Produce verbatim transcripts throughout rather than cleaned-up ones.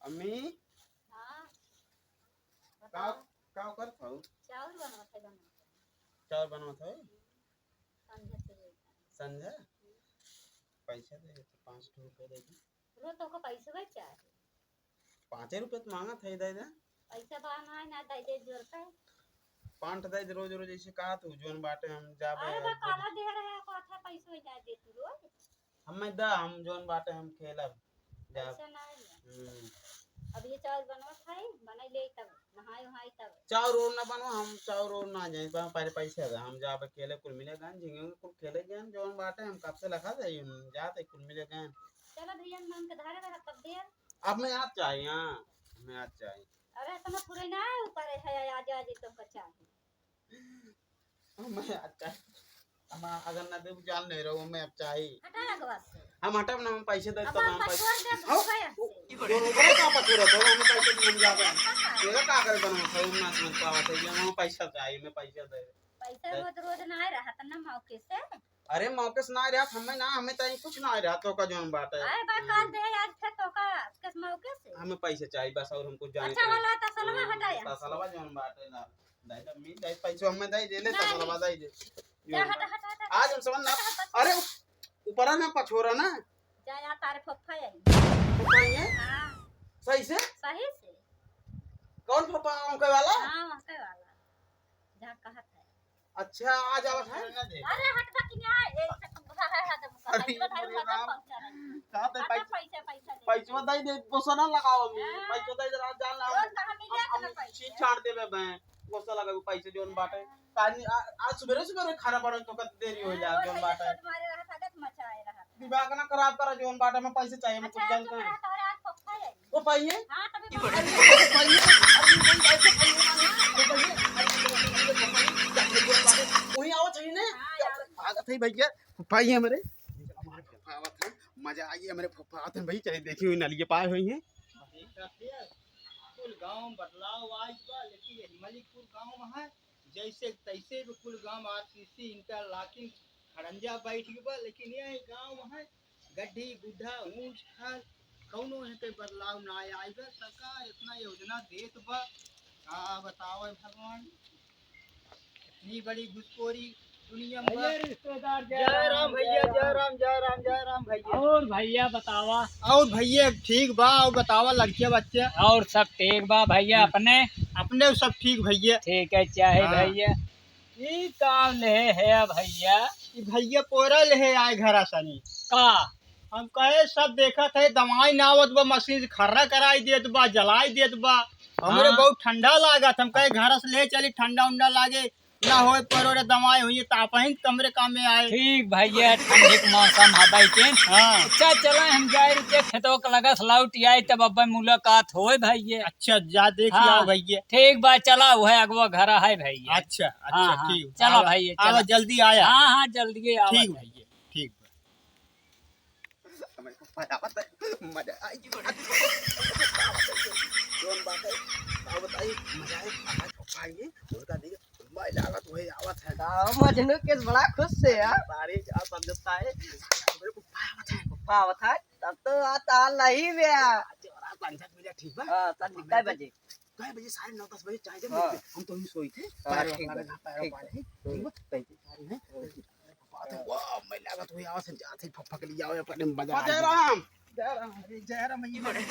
अम्मी, हाँ, का, बताओ। का करत हऊ? चाउर बनवत है, बनवत है। चाउर बनवत है? संझा से लेकर। संझा? पैसा दे, तो पाँच ठो रुपया दे दे। रोज तोका पैसवे चाही। पाँचे रुपया तो मांगत है, दे दे। पैसा बा ना, ना दे दे, जोर का। पाँच दे दे, रोज रोज ऐसे कहा तू, जोन बाटे हम जाबे। अरे बा, काला दे रहे, कहा था पैसवे ना दे तू रोज। हमें दा, हम जोन बाटे हम खेलब, जाब। पैसा ना है। हम्म। अब ये चाउर बनवत है, बनाई ले तब, नहाई वहाई तब। चाउर और ना बनवा, हम चाउर और ना जाए, पहले पैसा दा, हम जाबे खेले, कुल मिले गए, झिंगे कुल खेले गए, जोन बाटे हम कब से लखा जाई, हम जाते कुल मिले गए। चलो भैया, मन के धारे रहा तब दे। अब मैं आज चाहिए, हाँ, मैं आज चाहिए। अरे, इतना थोड़े ना है, ऊपर है, आज, आज तुमका चाहिए। मैं आज चाहिए। हम अगर ना देब, जान नहीं रहो, मैं अब चाहिए। हटा लगवा से। हम हटब ना, हम पैसे दे अब तो हम हम पैसे पछोड़ दे, हाँ? भूखा है से। वो ऊपर का पछोड़ तो, हम पैसे दे, हम जाबे। ये का करे बनवा, हम ना समझ पावा था, ये हम पैसा चाहिए, मैं पैसा दे। पैसा दे। रोज रोज ना रहा, त ना मौके से। अरे मौके से ना रहत, हमें ना, हमें ताई कुछ ना रहत, तोका जोन बाटे। आए बा काल हम्म। दे आज थे तोका, किस मौके से? हमें पैसे चाहिए बस, और हम कुछ जाने अच्छा के वाला तसलवा हम्म, हटा यहाँ से। तसलवा जोन बाटे ना, दाई दा मी, दाई पैसे हमें दाई दे ले, नहीं। तसलवा दाई दे। जा जोन हटा, बाटे। हटा, हटा, आज हम समझ ना, हटा, हटा। अरे ऊपरा ना पछोरा ना। जा यहाँ तारे फुफ्फा आई। फुफ्फा आई है? हाँ। सही से? सही से। कौन फुफ्फा, उनके वाला? हाँ, उनके वाला। जहाँ कहत है। अच्छा, आ जावत है। अरे हट बा कि ना, ए, अरे, अरे, अरे, अरे, राम। पहुँचा रहा। का ते हटा पैसा, पैसा, पैसा दे। पैसवा दे दे, गोसा ना लगाओ अम्मी। हाँ। पैसा दे दे, रात जान ना। रोज कहाँ मिले हम, इतना हम पैसा? चीज छाड़ देबे मैं। गोसा लगाओ पैसे जोन बाटे। कानी आ, आज सुबेरे सुबेरे खाना बनल तो कत देरी हो हाँ, जाए, रोज जोन ऐसे बाटे। चोट मारे रहा था, देख मचाए रहा था। दिमाग ना खराब करा, जोन बाटे में पैसे चाहिए, मैं अच्छा, कुछ जानता चुप हूँ। रहा, तोहरे आज पप्पा है। वो पाई है? हाँ, तभी अरे, पापा वो पाई है? अरे, वो पाई है? वो पाई है? अरे, वो पाई है? वही आवत है ने? हाँ, आवत है। भागत है भैया, फुफाई है हमरे। हमारे फुफा आवत है, मजा आई है हमरे फुफा आवत है भाई, चले देखी हुई नलिये पाए हुई हैं। कुल गाँव बदलाव आइल बा, लेकिन यही मलिकपुर गाँव में है, जैसे तैसे भी कुल गाँव आरसीसी इंटरलॉकिंग खड़ंजा बैठ गए बा, लेकिन यह गाँव है गड्ढी गुड्ढा ऊंच खाल कौनो है के बदलाव ना आइल बा। सरकार इतना योजना देत बा, का बतावे भगवान, इतनी बड़ी घुसखोरी दुनिया में बा। भैया रिश्तेदार जय राम भैया, जय राम, जय राम, जय राम भैया। और भैया बतावा। और भैया ठीक बा, और बतावा लड़किया बच्चे। और सब ठीक बा भैया, हम्म। अपने? अपने सब ठीक भैया। ठीक है, चाहे हाँ। भैया। ई का लेहे है भैया? ई भैया पोरा लेहे आए घरा सनी। का? हम कहे सब देखत है, दवाई ना आवत बा, मशीन से खर्रा कराई देत बा, जलाई देत बा। हमरे हाँ। बहुत ठंडा लागत, हम कहे घर से ले चली, ठंडा उंडा लागे, ना होए परोरे दवाई हुई, तापहिन कमरे का में आए। ठीक भैया, ठंडी के मौसम हबै के। हाँ। अच्छा, चला हम जाए रुके खेतवा के लगा से लौट आए, तब अब मुलाकात होए भैया। अच्छा, जा देख हाँ। आओ भैया। ठीक बा, चला, वह अगवा घर है भैया। अच्छा, अच्छा, हाँ, हाँ। ठीक। चला आवा, भैया, आवा, चला। जल्दी आया। हाँ, हाँ, जल्दी आवा ठीक भैया। भैया, ठीक बा। हमारे फुफ्फा आवत है, मजा आई। जोन बात है, का बताई, मजा आए, हमारे फुफ्फा आइए, उनका देख, मैं लागत वही आवत है। का मजनू के बड़ा खुश से यार। सारे जा समझता है, हमारे फुफ्फा आवत है। फुफ्फा आवत है, तब तो आता नहीं बे। आज रात पंचायत मिला, ठीक बा? हाँ, तब कै बजे? कै बजे? साढ़े नौ, दस बजे चाहे जब हाँ। मिलते, हम तो ही सोई थे, हाँ, पैर ठीक वाला बा, ना, पैर ठीक वाला बा। है, ठीक बा? तैसे सारी है, हाँ। बात है, वाह, मैं लागत हुई आवत है, जात है, फप्पा के लिए आओ, अपने मजा आ जय गया। राम। जय राम, अरे, जय राम, ये बड़े।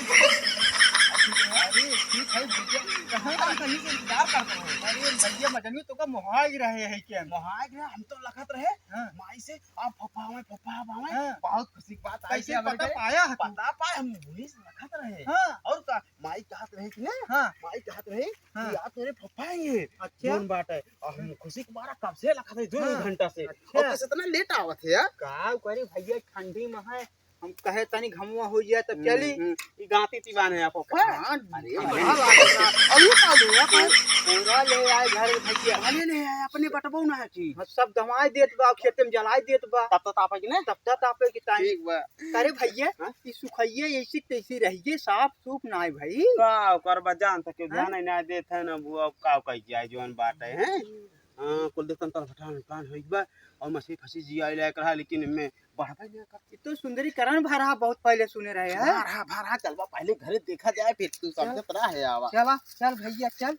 अरे, ठीक है, भैया, कहाँ का कहीं से इंतजार करते हो? अरे, भैया, मजनू तो का मोहाई रहे है क्या? मोहाई रहे, हम तो लखत रहे, हाँ। माई से, आप फप्पा आवे, फप्पा आवे, हाँ। बहुत खुशी की बात आई कैसे है, पता हमारे पाया है तू? पता पाए, हम वही से लखत रहे। हाँ। और का, माई कहत रहे कि ना, हाँ। माई कहत रहे हाँ। कि आज मेरे फप्पा आएंगे, अच्छा। जोन बाटे, और हम खुशी के मारा कब से लखत है, दो हाँ। घंटा से। अच्छा। और किस इतना लेट आवत है यार? का करी भैया, ठंडी में है, हम कहे तनी घमुआ हो जाए तब हम्म, चली। हम्म। ई गांती तिबान है आप ओकर। हाँ, अरे, अरे। बढ़िया लागत बा। और ये का ले, आप पूरा ले आए घर में भैया। अरे, ले आए, अपने बटबो ना है कि। हाँ, सब दवाई देत बा, खेत में जलाई देत बा। तब तो तापे कि ना? तब तो तापे कि ताई। ठीक बा। अरे भैया, हाँ? ई सुखैया ऐसी तैसी रहिए, साफ सूफ ना है भाई। का ओकर बा, जान तक के हाँ? ध्यान ही ना देत है ना, वो अब का कही जाए, जोन बात है, हैं? हाँ, कुल देखतन तल भटान भटान होई बा, और मछली फंसी जिया लायक रहा, लेकिन इनमें बढ़बे नहीं कर। ये तो सुंदरीकरण भा रहा, बहुत पहले सुने रहे हैं। भा रहा, भा रहा, चलबा पहले घरे देखा जाए, फिर तू चल। समझत रहा है आवा। चला, चल भैया, चल।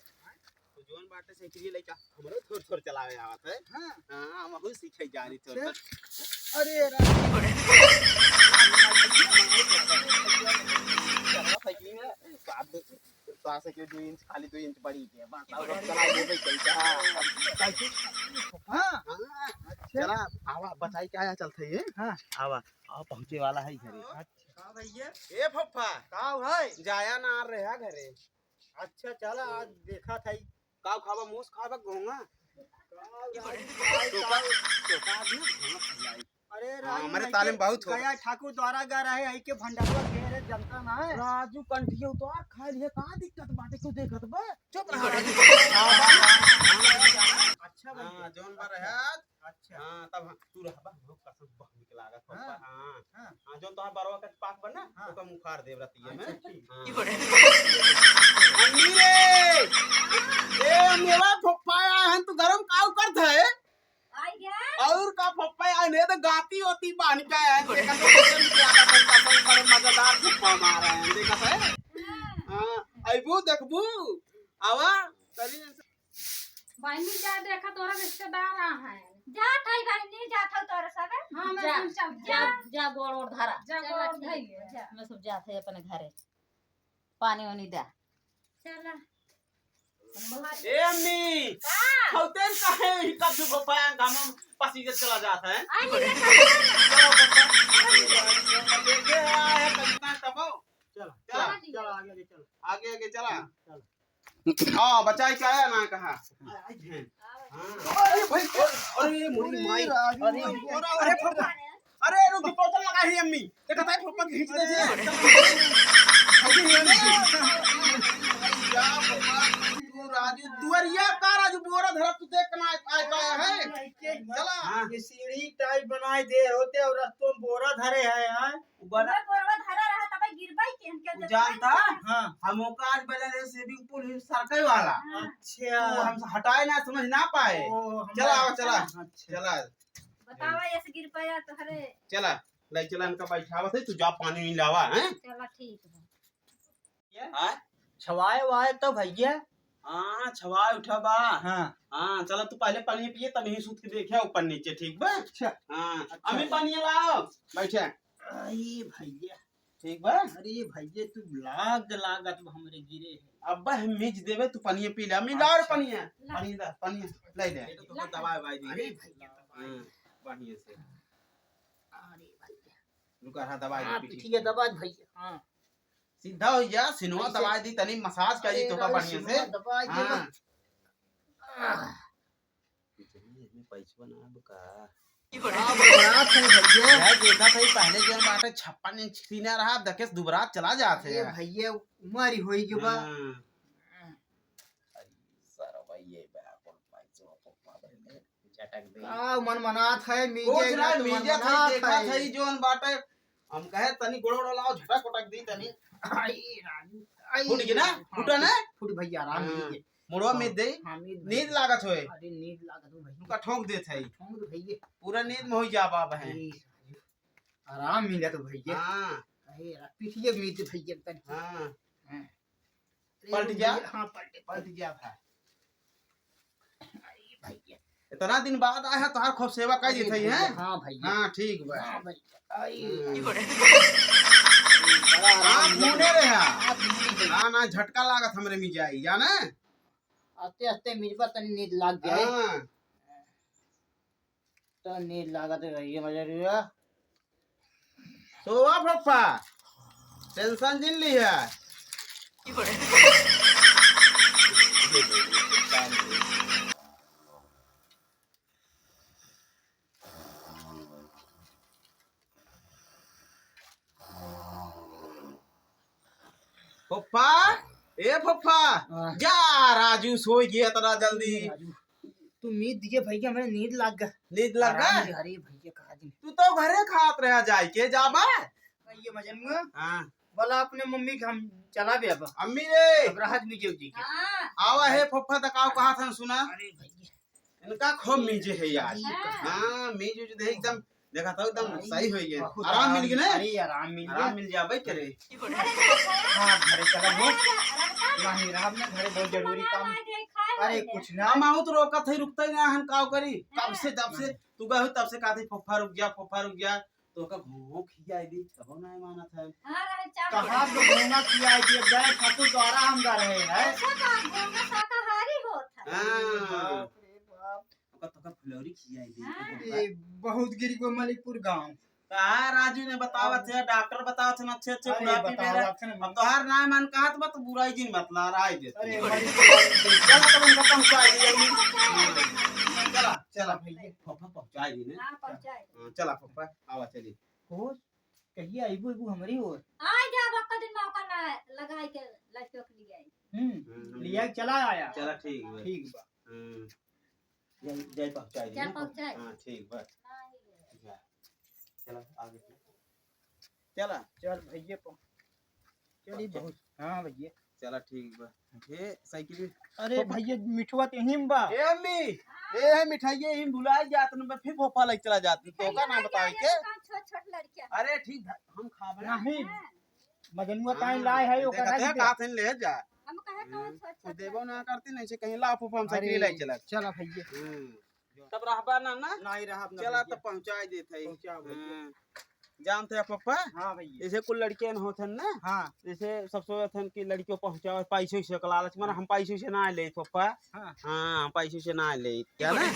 तो जोन बाटे साइकिल लइका, हमरो थोर थोर चलावे आवत है। हाँ। हाँ, हम अहू सीखे जानी थोर चल। थोर। अरे राम। साइकिल में, सात तो आ सके दो इंच, खाली दो इंच बड़ी के, बस, और अब चला लेबे चलते, हाँ। हाँ। हाँ। अच्छा। चला, आवा, बचाई के आया चलते ये। हाँ। आवा, आवा, पहुँचे वाला है घरे। अच्छा। का भैया? ए फप्फा। का भाई? जाया ना रहा घरे। अच्छा, चला, आज देखा था ही। का खाबा, मूस खाबा, घोंगा? का भाई, टोका, का टोका आज ना घोंगा खिलाई। अरे हाँ, राजू, हमरे ताले में बहुत हो। गया ठाकुर द्वारा गा रहे, आई के भंडारा घेरे जनता ना है। राजू कंठिया उतार खा लिए, का दिक्कत बाटे, तू देखत बा? चुप रहा राजू। अच्छा भैया। हाँ, जौन बार है आज। अच्छा। हाँ, तब हाँ, तू रहबा, हम लोग कसम बहुत निक लागत हाँ। होता, हाँ। हाँ। हाँ, जौन तोहार बरवा का पाक बना, हाँ। ओका मुखार देव रतिया में। अच्छा, ठीक। हाँ। अम्मी रे! ए, अम्मी रे, फप्पा आया है, तू गरम काऊ करत है? आई गया? और का फप्पा आने तो गाती होती बानी का है, देखा तो कैसे निकला था, कैसे बड़े मजेदार फप्पा मारा है, देखा था? हाँ। हाँ, अइबू देखबू, आवा, तनी बहिनी जा देखा तोरा रिश्तेदार आ हैं। जात है बहिनी, जात है तोरा सब। हाँ, मैं जा, सब जा, जा। जा गोड़ ओड़ धरा। जा चला गोड़ ठीक धइले। है, जा। मैं सब जात है अपने घरे। पानी वानी दा। चला। ए अम्मी, का? खौतेन काहे ही कब जो भोपाया गाँव में पसी के चला जात है? आई नहीं देखा। चलो भोपाया। देखे आया है, कविता तबो। चला, चला। चला, चला, आगे, आगे चला। आगे, आगे चला। चला। हाँ, बचाई के आया ना कहा। हाँ। अरे भाई, अरे मोरी माई, अरे, अरे, अरे, रुक, बोतल लगा है अम्मी। देखा था, फप्पा खींच दे दिया। तू राजू, दुआरिया का राजू, बोरा धरा, तू देख के ना आ पाया है। चला। हाँ। ये सीढ़ी टाइप बनाए दे होते और रस्तों में बोरा धरे है, हाँ। उ बना उहे बोरवा धरा रहा, तबे गिरबाई के हम क्या उ जानता? हाँ। हम ओका आज बजा रहे swimming pool ही सरके वाला। हाँ। अच्छा। तो हम हटाए ना, समझ ना पाए। ओ, हम चला, आवा, चला। अच्छा। चला। बतावा, ऐसे गिर पाया तो हरे। चला, ले चला, इनका बैठावा थे, तू जा पानी नहीं लावा, हैं? चला, ठीक है। हाँ? छवाए वाए तो भैया। हाँ, छवाए उठा बा। हाँ। हाँ, चला तू पहले पानी पिए, तब यहीं सूत के देखे ऊपर नीचे, ठीक बा? अच्छा। हाँ, अच्छा। अम्मी पानी लाओ, बैठे। अरे भैया। ठीक बा? अरे भैया, तू लाग लागत बा हमरे गिरे है। अब हम मीज देवे, तू पानी पी ले। अम्मी लाओ रे अच्छा। पानी, ला। पानी दा, पानी ले ले। ये तो तुमको ला। दवाई वाई दी। अरे भैया, दवाई। हाँ, बढ़िया से। अरे भैया। रुका, हाँ, दवाई हाँ, दे, पीछे। पीछे दबा दे भैया। हाँ। सीधा हो जा, सिनवा ऐसे। दबा दी, तनी massage कर दी अरे, तोका राजू, बढ़िया से। सिनवा दबा दे हाँ। बस। आह। इतनी इसमें पैसवा ना अब का? का बड़ा है भैया? यार, देखा था, ये पहले जो बाटे छप्पन इंच सीना रहा, अब देखे दुबरात चला जात है ये यार। भैया, उमर ही होई के बा। हाँ। अरे, सर, भाई, ये बड़ा कौन पैसवा को पावे ले? झटक दे। का मन मनात है, मीजे कुछ ना, ना तो मन मीजे था, मनात देखा है। था, ई जोन बाटे। हम कहे, "तनी गोड़ ओड़ लाओ, झटक उटक दी तनी।" आई राजू, आई। फूट गया ना? हाँ, फूटा ना? फूट भैया, आराम हाँ। मीजे। मुड़वा हाँ, मीज दे। हाँ, मीज नींद भैया। लागत होए। अरे, नींद लागत हो भैया। उनका ठोंक देत है। ठोंक दे भैया। पूरा नींद में हो जा बाब है। अरे राजू, आराम मिला तो भैया। हाँ। अरे रा-, पीठिए मीज भैया तनी। हाँ। हाँ। पलट गया? हाँ, पलट गया। पलट गया था। अरे भैया। इतना दिन बाद आया है, तोहार खूब सेवा कर अरे देते हैं। भैया, हाँ भैया। हाँ, ठीक बा। हाँ भैया। आई। हम्म। बड़ा आराम आप मिला। मुने रहे हैं। आप मुने रहे। ना, ना, झटका लागत हमरे मिजाई, जाने? आते, आते मिजबा तनी नींद लाग गया। हाँ। तो नींद लागत रहिए मजरिया। सोवा फप्पा, tension जिन लिहा। फप्पा, ए फप्पा, हाँ। जा राजू सोई गया इतना जल्दी। राजू, तू मीज दिए भैया, हमरे नींद लाग गा। नींद लाग गा? अरे भैया, कहा दिन। तू तो घरे खात रहा जाए के, जाबा? भैया मजनुआ। हाँ। बोला अपने मम्मी के हम चला बे अब। अम्मी रे। अब रहत मीजे उजे के। हाँ। आवा है फप्पा, तकाओ कहा था सुना। अरे भैया। इनका खूब मीजे है यार। हाँ। हाँ, मीज उज दे एकदम, देखा था एकदम सही हो गया। बहुत आराम मिल गया ना? अरे, आराम मिल गया। आराम मिल जाबे करे। हाँ, घरे चला हो। नहीं, रहब ना, घरे बहुत जरूरी काम। अरे, कुछ ना। हम आउत रोकत है, रुकते ही ना, हम काव करी? कब से, तब से, तू गए हो, तब से कहते, "फुफ्फा रुक जा, फुफ्फा रुक जा।" तो ओका घोंघो खियाई दी, तबो नाय मानत है। हाँ, रहे चाप कहाँ के। तो घोंघा खियाई दी, गए ठाकुर द्वारा हम जा रहे हैं। ऐसा तो घोंघा शाकाहारी होत है। हाँ। बाप रे बाप। ओका, तोका फुलौरी खियाई दी, हाँ। ए, बहुत गिरी को मलिकपुर गाँव। कहाँ राजू ने बतावत है, डॉक्टर बतावत है, अच्छे, अच्छे अरे, बुढ़ापी में बतावत रहे। है ना। अब तोहार नाम मन कहत बा, तो बुराई जिन बतला, राय दे। अरे, मलिकपुर गाँव। चला, तब उनका पहुँचा दिया। हाँ। चला, चला। चला भैया। फुफ्फा पहुँचा दी ना। हाँ, पहुँचा दी। हाँ, चला फुफ्फा, आवा चली। कोस, कहिया अइबू, अइबू हमरी ओर? आ जा, बक्का दिन मौका ना लगाई के लड़कियों के लिए आई। हम्म, हम्म, लिया के चला आया। चला, ठीक बा। ठीक बा। हम्म। जाई, जाई पहुँचाई दी चल ना। पहुँचाई। हाँ, ठीक बा। हाँ, ये ले। जा। चला, आगे। चला। चल भैया, पहुँ-, चली पहुँचा। बहुत। हाँ भैया। चला, ठीक बा। हे, साइकिल। अरे फुफ्फा। भैया, मिठुआ तो यहीं बा। ए अम्मी, ए है मिठाई, यहीं भुला जात न, फिर फुफ्फा लग चला जात। तो का नाम बतावे के? छोट, छोट लड़किया। अरे ठीक है, हम खाबे। नहीं, हाँ। मजनुआ हाँ, ताई लाए है, देखा ओकरा तो दे। का ले जा। हम कहे कौन हम्म, छोट, तो छोट देबो ना लड़किया। करती, नहीं से कहीं ला फुफ्फा, हम साइकिल अरे, ले चला। चला भैया। हम्म। तब रहबा ना, ना? नहीं रहब ना चला, भैया। तब पहुँचाई देत है। पहुँचाओ भैया। हाँ। जानत है पप्पा? हाँ भैया। जैसे कुल लड़कियन होत हन ना, हाँ। जैसे सब सोचत हन कि लड़कियों पहुँचावे, पैसे वैसे के लालच में, हाँ। हम पैसे वैसे ना ले पप्पा। हाँ। हाँ, हम पैसे वैसे ना ले, क्या ना? हाँ,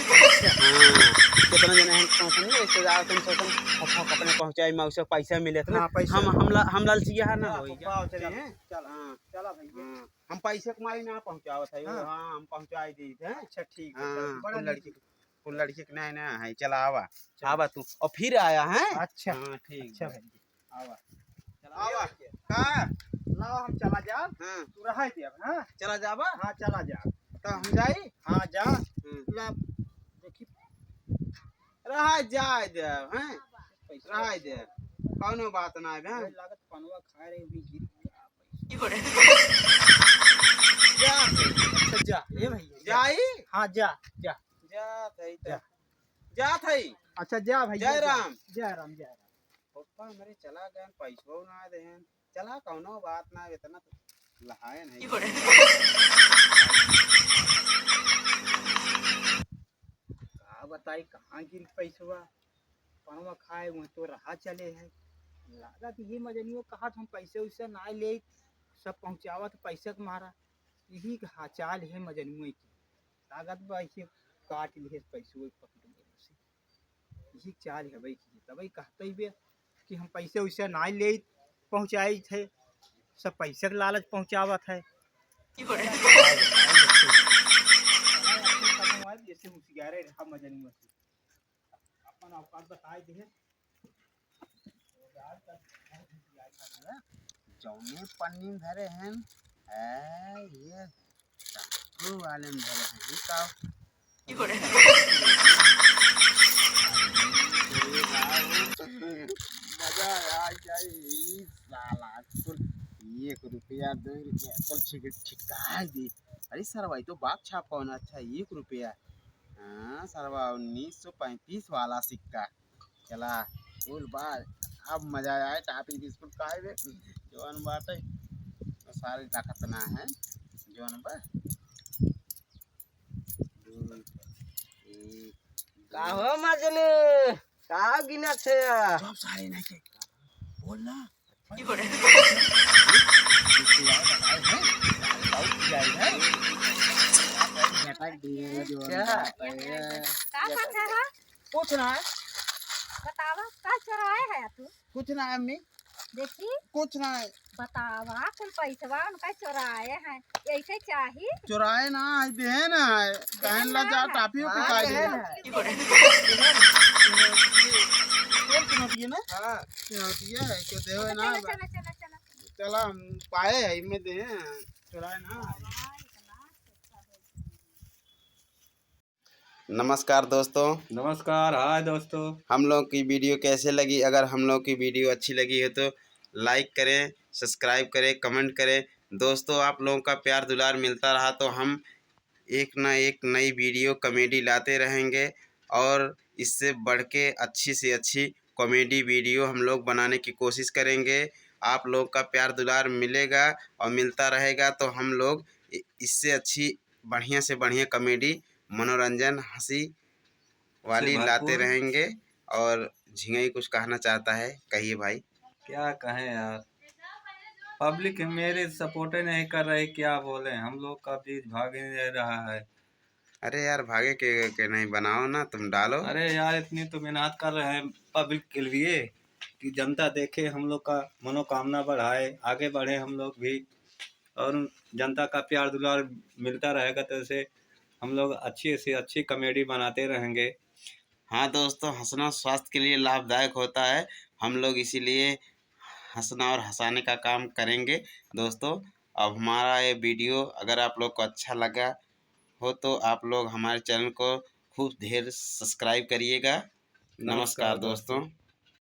कितना जने हम सोचन, रिश्तेदार तुम सोचन, पप्पा अपने पहुँचाई, मौसे पैसा मिले ना। हाँ, पैसा। हम, हम ला-, हम लालचिया है ना हाँ, होई पप्पा, क्या? चलिए, चल, हाँ। चला भैया। हाँ, हम पैसे कमाई ना पहुँचावत है, हाँ। हाँ, हम पहुँचाई देत है। अच्छा, ठीक है, हाँ, बड़ा कुल नीक। लड़की कुल लड़की के नया नया है, चला आवा। चल। आवा तू। और फिर आया है? अच्छा। हाँ, ठीक अच्छा बा। भैया। आवा। चला आवा। का? लाओ हम चला जाब। हाँ। तू रहा दे अब, हाँ? चला जाबा? हाँ, चला जाब। तो हम जाई? हाँ, जा। हम्म। ला, देखी। रहा जाए दे, हैं? पैसा रहा दे। कौनो बात ना है, हैं? लागत पनवा खाए रहे, भी गिर गया। जा। अच्छा, जा। ए भैया, जा। जाई? हाँ, जा, जा। जात है तो। जा। जात है। अच्छा, जा भैया, जय जा। राम। जय राम, जय राम। पप्पा हमरे चला गए, पैसो ना देहन। चला, कौनो बात ना, इतना तो लहाए नहीं। का बताई, कहाँ गिर पैसवा? पनवा खाए, वहीं तो रहा चले है। लागत ये मजनुआ कहत हम पैसे उसे ना ले, सब पहुँचावत पैसे के मारा। यही का चाल है मजनुआ की। लागत बा इसे काट लिए पैसे पकड़ लिए से। यही चाल है भाई की। तबही कहते ही बे कि हम पैसे उसे ना ले पहुँचाई थे, सब पैसे के लालच पहुँचावत है। जैसे होशियारे रहा मजनुआ से। अपन औकात बताए दे। जौने पन्नी में धरे हैं, ए, ये टेम्पू वाले में धरे हैं, ये का? मजा आ जाए, ई साला, कुल एक रुपया, दो रुपया, कुल छिट-, छिटकाए दी। अरे सरवा, ई तो बाप छाप कौन अच्छा, एक रुपया। हाँ, सरवा, उन्नीस सौ पैंतीस वाला सिक्का। चला, फूल बार, अब मजा आए, टाफी बिस्कुट खाए बे, जौन बाटे, तो सारे रखत ना है, जौन बा। दू, एक, का हो मजनू, का गिनत है? जब सारे नहीं के, बोल ना। का करत है? कुछ ना है। बतावा, का चोराए है तू? कुछ ना है अम्मी। देखी? कुछ ना है। बतावा, कुल पैसवा उनका चोराए हैं। ऐसे चाही? चोराए ना, आज देहे ना है। कहन ला जा, टाफी उफी हाँ, खाए देहे ले। ना है। कौन चुनौती है ना? हाँ। चुनौती है, क्यों देवे ना? चला, चला, चला, चला। चला, हम पाए है, इमे देहे हैं। चोराए ना। नमस्कार दोस्तों। नमस्कार, हाय दोस्तों। हम लोग की वीडियो कैसे लगी? अगर हम लोग की वीडियो अच्छी लगी हो तो like करें, subscribe करें, comment करें। दोस्तों, आप लोगों का प्यार दुलार मिलता रहा तो हम एक ना एक नई वीडियो कॉमेडी लाते रहेंगे और इससे बढ़ के अच्छी से अच्छी कॉमेडी वीडियो हम लोग बनाने की कोशिश करेंगे। आप लोग का प्यार दुलार मिलेगा और मिलता रहेगा तो हम लोग इ-, इससे अच्छी बढ़िया से बढ़िया कॉमेडी, मनोरंजन, हंसी वाली लाते रहेंगे। और झिंगई कुछ कहना चाहता है, कहिए भाई। क्या कहें यार, पब्लिक मेरे सपोर्ट ही नहीं कर रही, क्या बोले, हम लोग का बीच भाग ही नहीं रहा है। अरे यार, भागे के, के नहीं, बनाओ ना, तुम डालो। अरे यार, इतनी तो मेहनत कर रहे हैं पब्लिक के लिए कि जनता देखे, हम लोग का मनोकामना बढ़ाए, आगे बढ़े हम लोग भी, और जनता का प्यार दुलार मिलता रहेगा तो ऐसे हम लोग अच्छी से अच्छी कॉमेडी बनाते रहेंगे। हाँ दोस्तों, हंसना स्वास्थ्य के लिए लाभदायक होता है। हम लोग इसीलिए हंसना और हंसाने का काम करेंगे। दोस्तों, अब हमारा ये वीडियो अगर आप लोग को अच्छा लगा हो तो आप लोग हमारे चैनल को खूब ढेर सब्सक्राइब करिएगा। नमस्कार दोस्तों।